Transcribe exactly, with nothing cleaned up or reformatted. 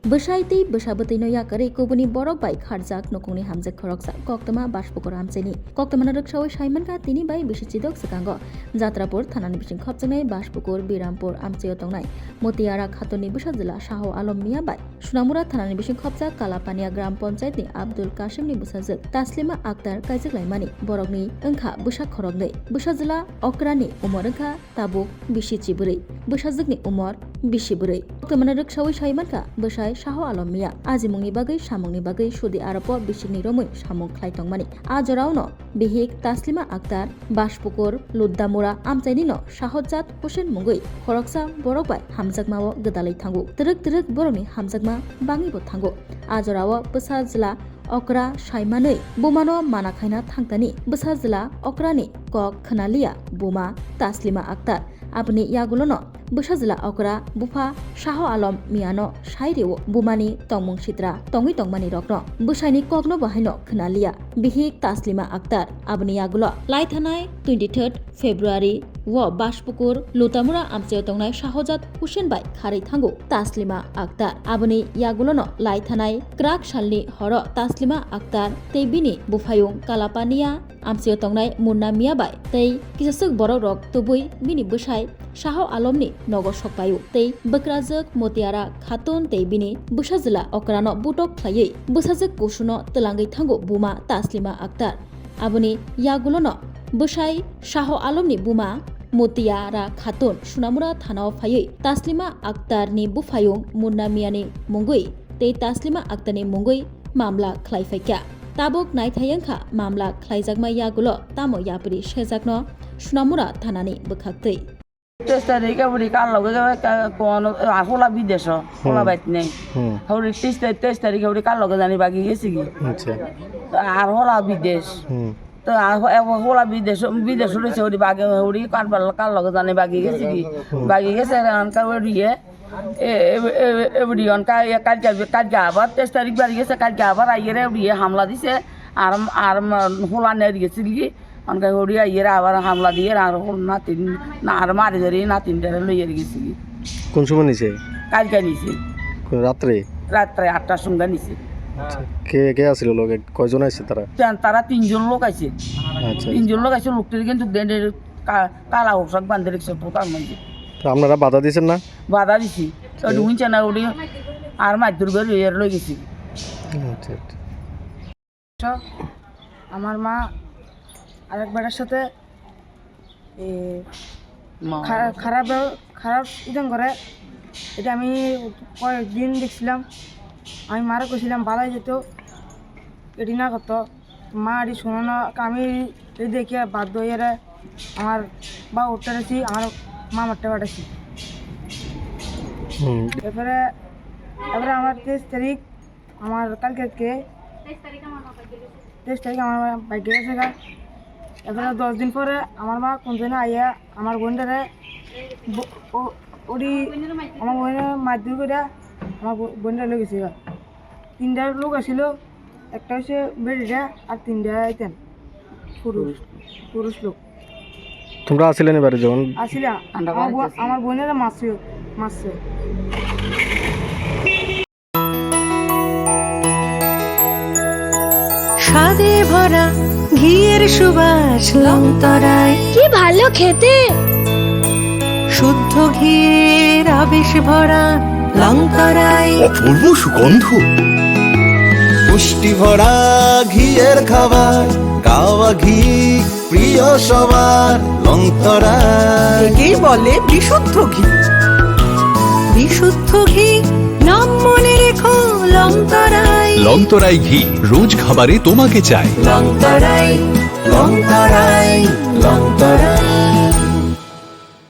Bwsai tei bwsa bwtwino yakarwi kubuni borok bai kharjak nukungni hamjak khoroksa koktwma Bashpukur amchaini. Koktwmano rwksaui saimankha tini bai bisi chidok swkango Jatrapur thanani bising khopjaknai Bashpukur Birampur amchaio tongnai Mutiara Khatunni bwsajwla Shaho Alom Miya bai Sunamura thanani bising khopjak Kalapania Gram Panchayatni Abdul Kasimni bwsajwk Taslima Akhtar kaijak laimani. Borokni wngkha bwsa khoroknwi. Bwsajwla okrani umor wngkha tabuk bisi chibrwi, bwsajwkni umor bisi bwrwi. Koktwmano rwksaui saimankha bwsai Shaho Alom Miya ajimungni bagwi samungni bagwi sudi aropo bisikni romwi samung khlai tongmani. A joraono bihik Taslima Akhtar, Bashpukur, Luddamura amchainino Shahojat Hussein mungwi khoroksa borok bai hamjakmao gwdalwi thango. Twrwk twrwk borokni hamjakma bangwibo thango. A jorao bwsajwla okra saimanwi bumano mana khaina thangtani. Bwsajwla okrani kok khwnaliya buma Taslima Akhtar. Aboni yagulono bwsajwla okra bupha Shaho Alom Miyano sai rwo bumani tongmung sitra tongwi tongmani rokno. Bwsaini kokno bo haino khwnaliya bihik Taslima Akhtar. Aboni yagulo laithanai twenty third February o Bashpukur Lutamura amchaio tongnai Shahojat Hussein bai kharwi thango Taslima Akhtar. Aboni yagulono laithanai kwrak salni horo Taslima Akhtar tei bini buphayung Kalapania amchaio tongnai Munna Miya bai tei kisaswk borok rok tubui bini bwsai Shaho Alomni nogo sokpaio tei bwkrajwk Mutiara Khatun tei bini bwsajwla okrano butok khlaiwi bwsajwk kusuno twlangwi thango buma Taslima Akhtar. Aboni yagulono bwsai Shaho Alomni buma Mutiara Khatun Sunamura thanao phaiwi Taslima Akhtarni buphayung Munna Miyani mungwi tei Taslima Akhtarni mungwi mamla khlai phaikha. Tabuk naithai wngkha mamla khlaijakma yagulo tamo yapri sejakno Sunamura thanani bwkhaktwi. Teis tarik eboni kar loge ka-, kono, ah, hola bidesh, hola Hmm. bait nei. Hmm. Hori teis tarik, teis tarik hori kar loge jani bagi gesi gi. Acha. Ar hola bidesh. Hmm. To ar ho-, ebo hola bidesh, bidesh hori se hori bagi hori kar bal-, kar loge jani bagi gesi gi. Hmm. Bagi gesi an ka hori ye. E, e, e, e, hori an ka ye kar ka, kar ka abar teis tarik bari gesi kar ka abar ayere hori ye hamla dise. Ar, ar ma-, hola ne hori gesi gi. Onkai hori aiyera abar hamla diyera ar hol natin, na ar mari jari natin dere loiyeri gisi. কোন সময় নিছে? কালকে নিছে। কোন রাত্রে? রাত্রে আটটার সময় নিছে। আচ্ছা, কে কে আছিল লগে? কয়জন আইছে তারা? তা-, তারা তিনজন লোক আইছে। আচ্ছা। তিনজন লোক আইছে, লোকটির কিন্তু ডেন্ডের কা-, কালা পোশাক বান্ধে রেখেছে, বোতাম নাই। তো আপনারা বাধা দিছেন না? বাধা দিছি। তো আচ্ছা। ঢুকিছে না উঠি আর মারধর করে এর লই গেছি। আচ্ছা, আচ্ছা। আমার মা আরেক বেটার সাথে, এ, মা। খারা-, খারাপ ব্যব-, খারাপ ইদান করে। এটা আমি কয়েকদিন দেখছিলাম। আমি মারে কইছিলাম, "বালাই যেত, এটি না করতো।" মা এটি শোনো না, আমি এই দেখে বাধ্য হয়ে আমার বা উঠতে গেছি, আমার মা মারতে পাঠাচ্ছি। হুম। এরপরে, এরপরে আমার তেইশ তারিখ আমার কালকে আজকে তেইশ তারিখ আমার বাইকে গেছে গা। এরপরে দশ দিন পরে আমার মা কোন জন্য আইয়া আমার বোনটারে ব-, ও-, ওডি আমার বোনের মারধর করে আমার বো-, বোনটা লই গেছে গা। তিনটা লোক আছিল, একটা হচ্ছে বেটিটা আর তিনটা আইতেন পুরুষ, পুরুষ লোক। তোমরা আছিলে নি বাড়ি যখন? আসিলা, আন্ডা আমার বাড়িতে বো-, আসিলা। আমার বোনেরা মারছে, মারছে। স্বাদে ভরা ঘিয়ের সুবাস লংতরায়। কি ভালো খেতে! শুদ্ধ ঘিয়ের আবেশ ভরা লংতরায়। অপূর্ব সুগন্ধ। পুষ্টি ভরা ঘিয়ের খাবার, গাওয়া ঘি প্রিয় সবার, লংতরায়। একেই বলে বিশুদ্ধ ঘি। বিশুদ্ধ ঘি, নাম মনে রেখো, লংতরায়। লংতরায় ঘি, রোজ খাবারে তোমাকে চাই। লংতরায়, লংতরায়, লংতরায়।